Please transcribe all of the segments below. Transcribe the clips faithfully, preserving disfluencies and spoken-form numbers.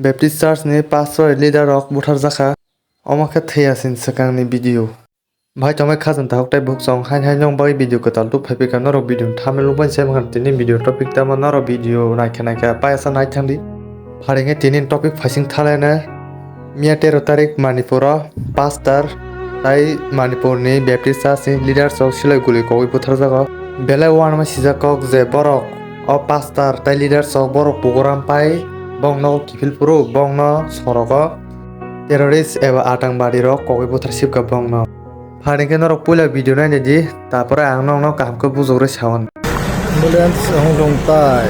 Baptist Church ni pastor leader rok butharjakha. Omo khe thwiya sini swkangni video. Bhai tongmai khajang tahok tei bukchong hain hain nong bagwi video kwtal tubphai phikha norok video ni thumbnail nukbai se mankha tini video topic tamo norok video naikha naikha payasa naithangdi. Pharingkhe tini topic phaising thalene. Miya tero tarik Manipur o pastor tai Manipur ni Baptist Church ni leaders rok silai guli kogwi butharjago. Belai uanama sijak kok je borok o pastor tai leaders rok borok program pai bongno kiphil phuru bongno sorogo terrorist eba atangbadirok kogwi buthar sibkha bongno. Pharingkhe norok puila video nainai di, tapore ang nokno kaham khe bujugwi sawan. Ambulance hong dong tai.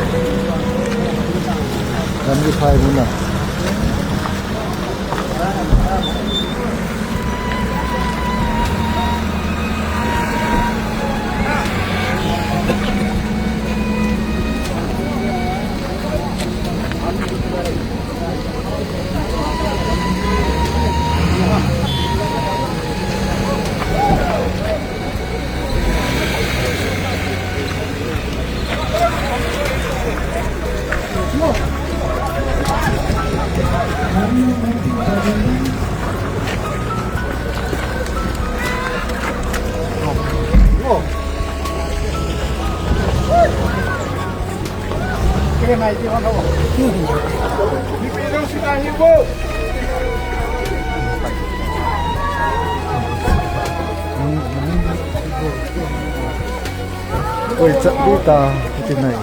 Kami phai muna. Oi, chakri ta, iti nai.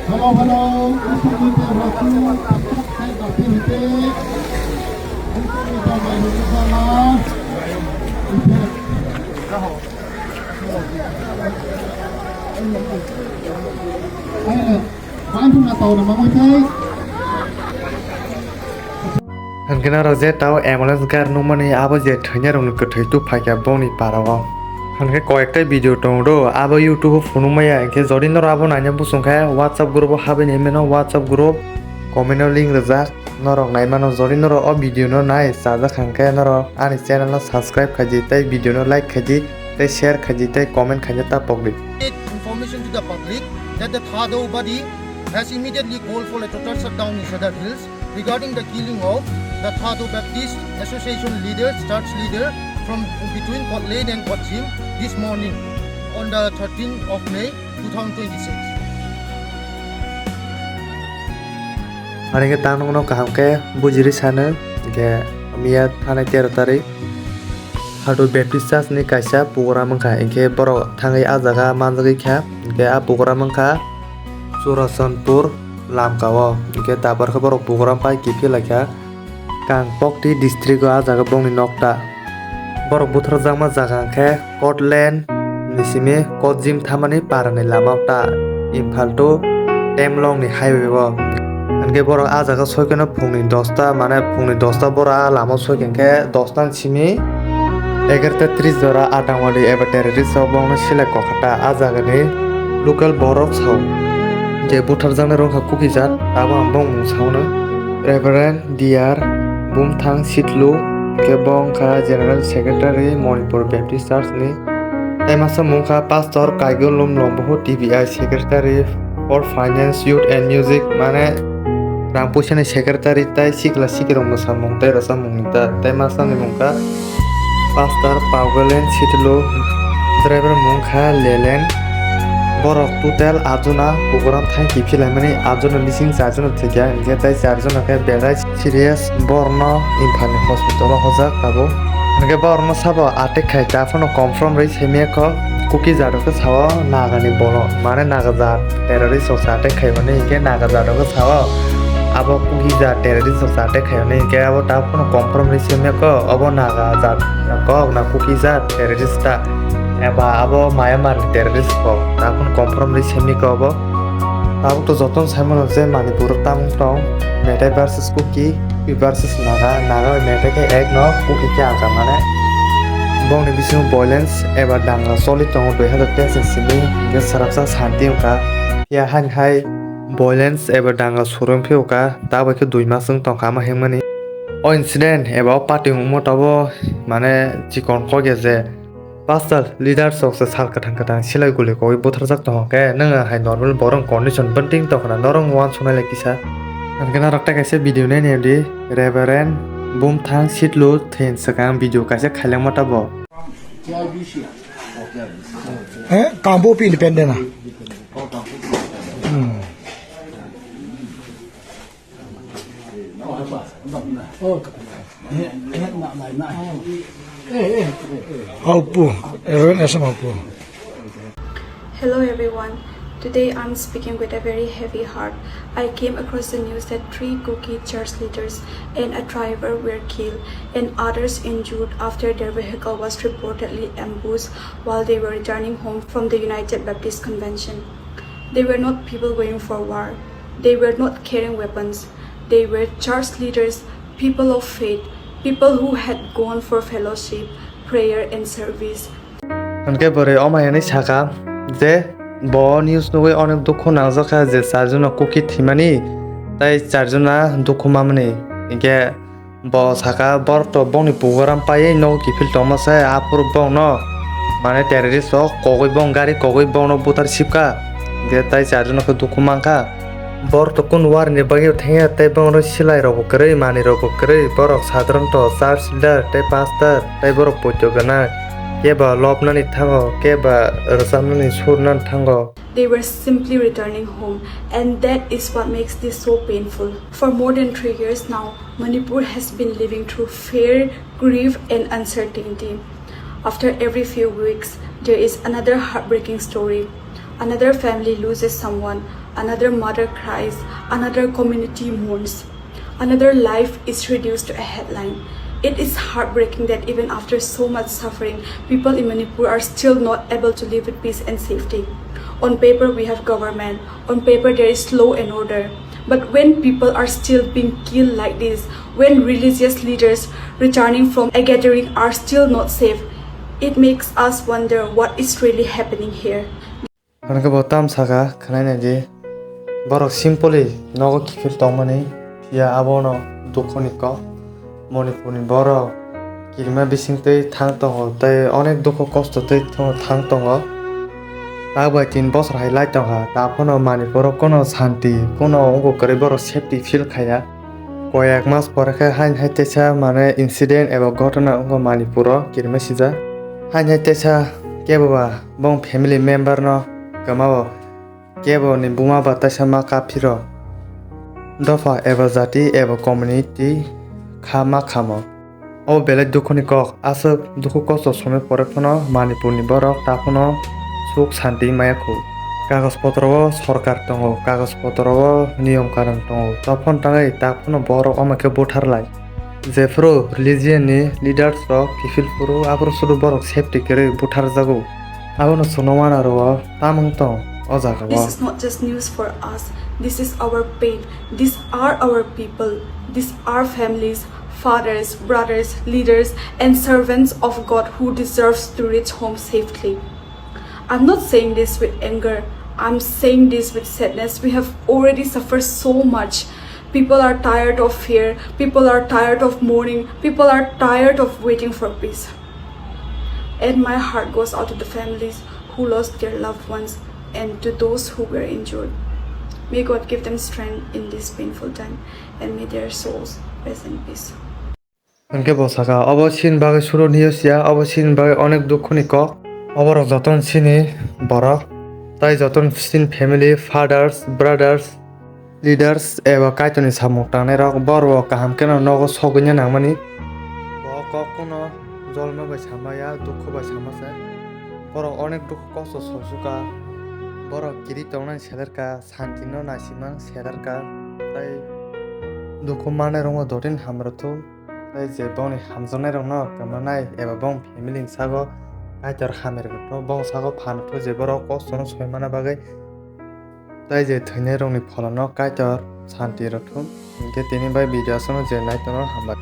Hello, hello. Hwnkhe norok je tao ambulance gari nukmani abo je thwinairokni kwthwi tubphaikha bongni parao. Hwnkhe koyekta video tongo do abo YouTube o phunukmaya, hwnkhe jodi norok abo naina muchungkhe WhatsApp group o habwi naimano, WhatsApp group comment o link rijak. Norok naimano jodi norok o video no nai chajak hwnkhe norok ani channel no subscribe khaidi tei video no like khaidi tei share khaidi tei comment khaina ta pokdi. Information to the public that the Thadou body has immediately called for a total shutdown in Sadar Hills regarding the killing of the Thadou Baptist Association leader, church leader from between Kot Lane and Kot Jim this morning on the thirteenth of May two thousand twenty-six. Ani khe tang nokno kaham khe bujiri sano, hwnkhe miya thanai tero tarik Hadu Baptist Church ni kaisa program wngkha, hwnkhe borok thangwi ah jaga manjagwi kha, hwnkhe ah program wngkha Churachandpur Lamka o, hwnkhe tabor khe borok program pai kiphilai kha. Kangpokti district o ah jaga bongni nokta. Borok butharjakma jaga hwnkhe Kotlen ni simi Kotjim thamani parani lama ta Imphal to Temlong ni highway o. Hwnkhe borok ah jaga soikeno phungni dosta, mane phungni dosta borok ah lama soikha hwnkhe dosta ni simi egarota tris jora atangwadi eba terrorist rok bongno selek kokha ta ah jagani local borok sao je butharjaknai rok wngkha Kuki jat, abo ang bongmung saono. Reverend D R Bumthang Sitlu, hwnkhe bo wngkha General Secretary Manipur Baptist Church ni. Tei masa mung kha Pastor Kaigulum Lombuhu T B I Secretary for Finance, Youth and Music, mane rang puisa ni secretary tei sikla sikirok mwsamung tei rwchapmung ni ta. Tei masa ni mung kha Pastor Paugalen Sitlu, driver mung kha Lelen. Borok total atjona program thang kiphilai mani, atjona bising charjona thwikha, hwnkhe tei charjona khe belai serious, borokno Imphal ni hospital o hojak tabuk. Hwnkhe borokno sabo attack khai ta phano confirm rwi simi kho, Kuki jat rok khe sao Naga ni borok, mane Naga jat terrorist rok se attack khai mani, hwnkhe Naga jat rok khe sao abo Kuki jat terrorist rok se attack khai mani, hwnkhe abo ta phano confirm rwi simi kho, obo Naga jat kok na Kuki jat terrorist ta, eba abo Myanmar ni terrorist kok, ta phano confirm rwi simi kho obo. Tabuk to jotono sai mano je Manipur o tamung tong, Meitei versus Kuki, Kuki versus Naga, Naga bai Meitei khe ek no, Kuki khe alka mane. Bongni bisingo violence eba danga choli tongo dui hazar teis ni simi, hingke swrapsa santi wngkha. Phiya haini hai violence eba danga suru wngphi wngkha, ta bai khe dui mas wng tongkha ama himani. O incident eba o party wngmo tabo mane chikon kok ya je pastor leaders rok se sal kwthang kwthang silai guli kogwi butharjak tongo khe nwng hai normal borok condition bwntwing tongkha na norok wansuknai lai kisa. Hwnkhe norok tei kaisa video nainai di Reverend Bumthang Sitlu thwin swkang video kaisa khailangma tabo. Eh, Kangpokpi independent na. Hmm. Aupu, Reverend S M Aupu. Hello everyone. Today I'm speaking with a very heavy heart. I came across the news that three Kuki church leaders and a driver were killed and others injured after their vehicle was reportedly ambushed while they were returning home from the United Baptist Convention. They were not people going for war. They were not carrying weapons. They were church leaders, people of faith, people who had gone for fellowship, prayer, and service. Hwnkhe bwrwi omo hinwi saka je bo news nugwi onek dukhu nangjakha je charjona Kuki thwimani tei charjona dukhu mamani. Hinkhe bo saka borok to bongni pugoram paiwi nogo kiphil tongma se aphuru bongno mane terrorist rok kogwi bong gari kogwi bongno buthar sipkha. Hinkhe tei charjona khe dukhu mankha. Borok to kunu warini bagwi thangya tei borokno silai rokbo kwrwi, manwi rokbo kwrwi, borok sadharanto church leader tei pastor tei borok poito gwnang, kebo lobnani thango, kebo rwchapnani surnani thango. They were simply returning home, and that is what makes this so painful. For more than three years now, Manipur has been living through fear, grief, and uncertainty. After every few weeks, there is another heartbreaking story. Another family loses someone, another mother cries, another community mourns. Another life is reduced to a headline. It is heartbreaking that even after so much suffering, people in Manipur are still not able to live with peace and safety. On paper, we have government. On paper, there is law and order. But when people are still being killed like this, when religious leaders returning from a gathering are still not safe, it makes us wonder what is really happening here. Hwnkhe bo tam saka khwnai nai di, borok simply nogo kiphil tongmani, phiya abono dukhoni kok. Manipurni borok kirima bisingtwi thang tongo tei onek dukhu kosto twi thang tongo. Tak bai tin bosor hai lai tongkha, ta phano Manipuro kono santi, kono wngkha kwrwi borok safety feel khaiya. Koyak mas pore khe hain hai teisa mane incident eba ghotona wngkha Manipuro kirima sijak. Hain hai teisa kebo ba bong family member no kwmao. Kebo ni buma ba taisa ma kaphiro. Dopha eba jati eba community kha ma khamo. O belai dukhuni kok, aswk dukhu kosto somoi pore phano Manipurni borok ta phano suk santi maya khu. Kagoj potro o sorkar tongo, kagoj potro o niyom kanun tongo, ta phano tangwi ta phano borok omo khe buthar lai. Jephru religion ni leaders rok kiphil phuru aphuru suru borok safety kwrwi buthar jago. Abono chwngno wana rwo tamung tong o jaga o. This is not just news for us. This is our pain. These are our people. These are families, fathers, brothers, leaders, and servants of God who deserves to reach home safely. I'm not saying this with anger. I'm saying this with sadness. We have already suffered so much. People are tired of fear. People are tired of mourning. People are tired of waiting for peace. And my heart goes out to the families who lost their loved ones and to those who were injured. May God give them strength in this painful time and may their souls rest in peace. Hwnkhe bo saka, obo chini bagwi suru news ya, obo chini bagwi onek dukhuni kok. Oborok jotono chini borok, tai jotono chini family, fathers, brothers, leaders eba Kaitorni samung tangnairok borok kaham kheno nogo sogwina nangmani. Bo kok kuno jolma bai sama ya, dukhu bai sama se. Borok onek dukhu kosto sosukha. Borok kiri tongnani selerkha, santino naisimang selerkha. Tai dukhu mannairokno dotin hamrwthung. Tai je bongni hamjaknairokno kwmanai eba bong family ni sago Kaitor hamya rwgwtho, bong sago phan rwgwtho je borok kostono soi mana bagwi. Tai je thwinairokni pholano Kaitor santi rwthung. Hinkhe tini bai video aswkno je nai tongo, hambai.